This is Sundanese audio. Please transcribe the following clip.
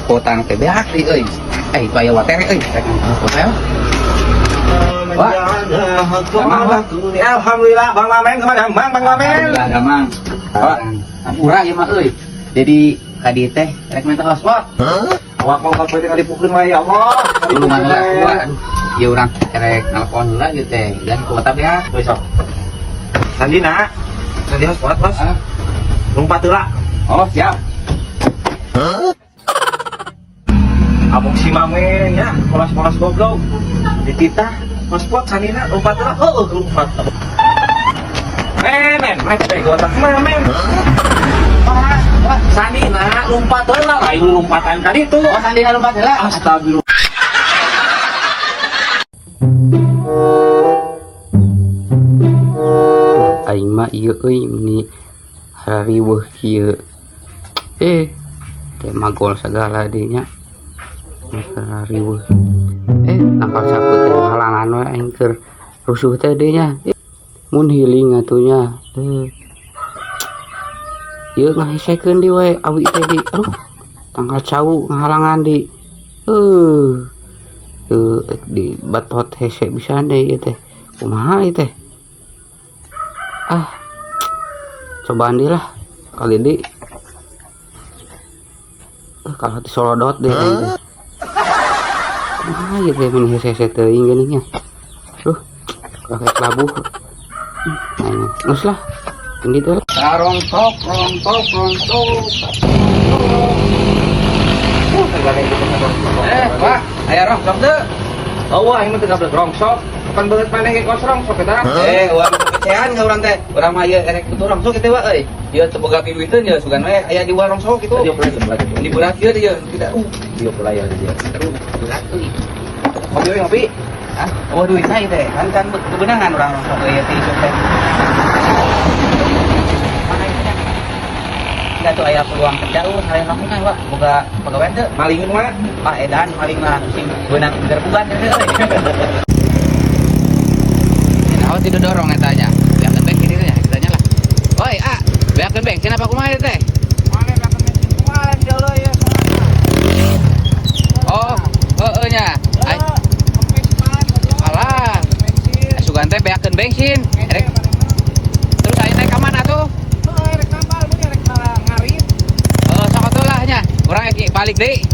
Kotang teh beak di euy. Eh, itu aya watere euy. Rek kuota. Wah. Damang, Wak. Alhamdulillah, Bang Mamen kemana? Bang, Bang Mamen. Alhamdulillah damang. Wah, hampura ieu mah euy. Jadi ka dieu teh rek minta hotspot. Awak mau kapan teh ngadipukeun wae, ya Allah. Tulungan heula gua. Aduh, ieu urang rek nelpon heula ieu teh dan kuota beak. Besok. Sandi nak. Sandi hotspot, Bos. Ah. Lompat heula. Oh, siap. Abok si Mamen ya, polos-polos goblok. Dititah hotspot sandina lompat heula. Heueuh lompat. Men, men, teh gotak Mamen. Wah, Sandina lompat heula, lain lompatan tadi tuh. oh sandina lompat heula. Astagfirullah. Aing mah ieu euy meni harariweuh kieu. Eh, teh magol sagala deui nya. Harariweuh. Eh, nakal sapu teh halangan we aing keur rusuh teh deui nya. Eh, mun healing atuh nya. Eh. Ieu ngahesekeun di we awi teh di. Aduh, tangkal cau ngahalangan di. Di batot hese pisan deui ieu teh. Kumaha ieu teh? Ah, cobaan deh lah kali ini. Kalau disolodot deh aing teh. Kumaha ieu teh mun hese-hese teuing geuning nya. Duh, kakek labuh. Nah, ini. Geus lah. Ini teh. Rontok, rontok, rontok. Eh, Pak, aya rongsok teu? Oh, wah, ini teu gablek rongsok. Kapan beungeut maneh ge kos rongsok eta? Eh, urang kecehan ka urang teh. Urang mah ieu erek butuh rongsok kitu wa euy. Ieu teu boga piduiteun ieu sugan we aya di warung rongsok kitu. Dia pula sebelah gitu. Di berat ieu ieu tidak. Dia pula ya dia. Aduh, berat euy. Ngopi we, ngopi. Hah? Oh, duit saya teh. Kan kan kebenangan urang rongsok euy teh isuk teh. Mana ieu teh? Enggak tuh aya peluang kerja urang hayang lakukan, Pak. Boga pegawai teu. Malingin mah. Pak edan paling lah sing beunang gerbugan teh euy. Awas didorong eta nya. Beakeun bensin itu nya, kitanya lah. Oi, ah, beakeun bensin apa kumaha ieu teh? Mana beakeun bensin kumaha deuleu ya. Oh, heueuh nya. Ai, alah, sugan teh beakeun bensin. Erek terus aya naik ka mana tuh? Oh, sok atuh lah nya. Urang balik deui.